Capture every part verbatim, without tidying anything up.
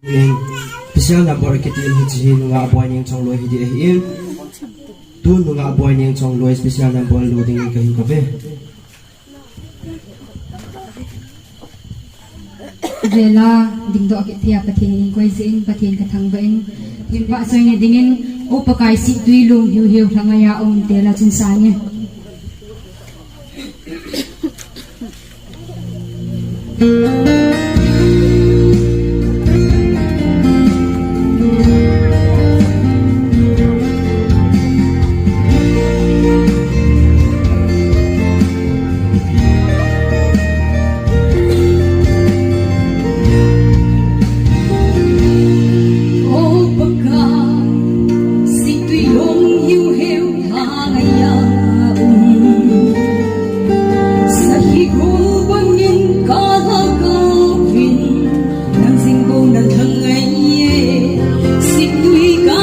Special number kiti hiche hi nungah Boineng Chongloi hi ding ahin. Tun nungah Boineng Chongloi special number lo dingin kahin kave. Vela dingdoh kit thei a Pathen in koi jeh in Pathen kathangvah in. Themvah choi na dingin, O Pakai Sittui Lung Hiu Hiu Lhangai a um tela chun sa nge. O Pakai, Sittui Lung Hiu Hiu Lhangai a um. Sakhi gol bangin ka lhagao in, nang jeng bou na lhangai e. Sittui ka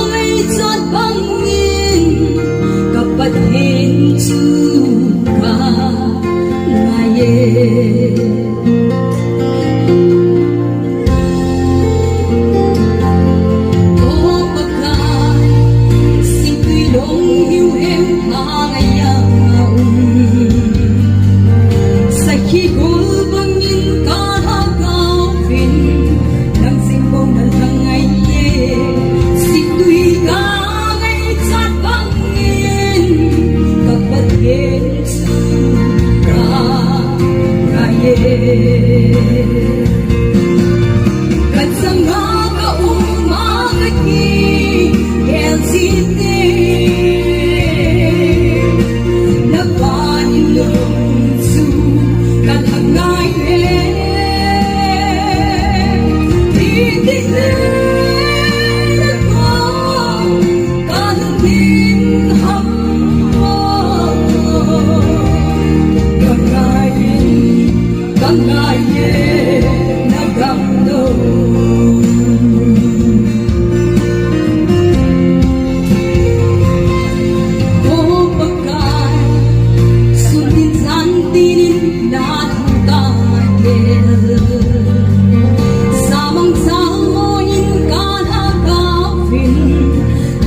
ngaichat bangin, ka Pathen chu ka ngai e. O Pakai, Sittui Lung Hiu Hiu Lhangai a um. Sakhi gol bangin ka lhagao in, nang jeng bou na lhangai e. Sittui ka ngaichat bangin, ka Pathen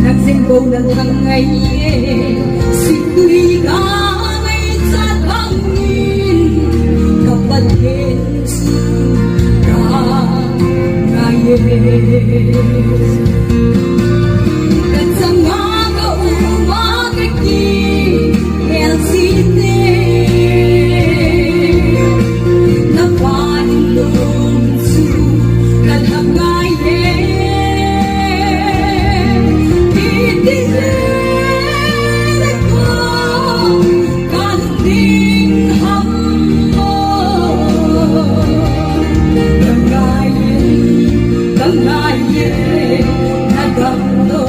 Nang jeng bou na lhangai e, Sittui ka ngaichat bangin, ka Pathen chu ka ngai e. Ka changa ka um a ka kihel jing e. Na pa ding lung chu ka lhagao e. Iti le le ko ka lung ding ham mo. Ka ngai e, ka ngai e, na gam lou.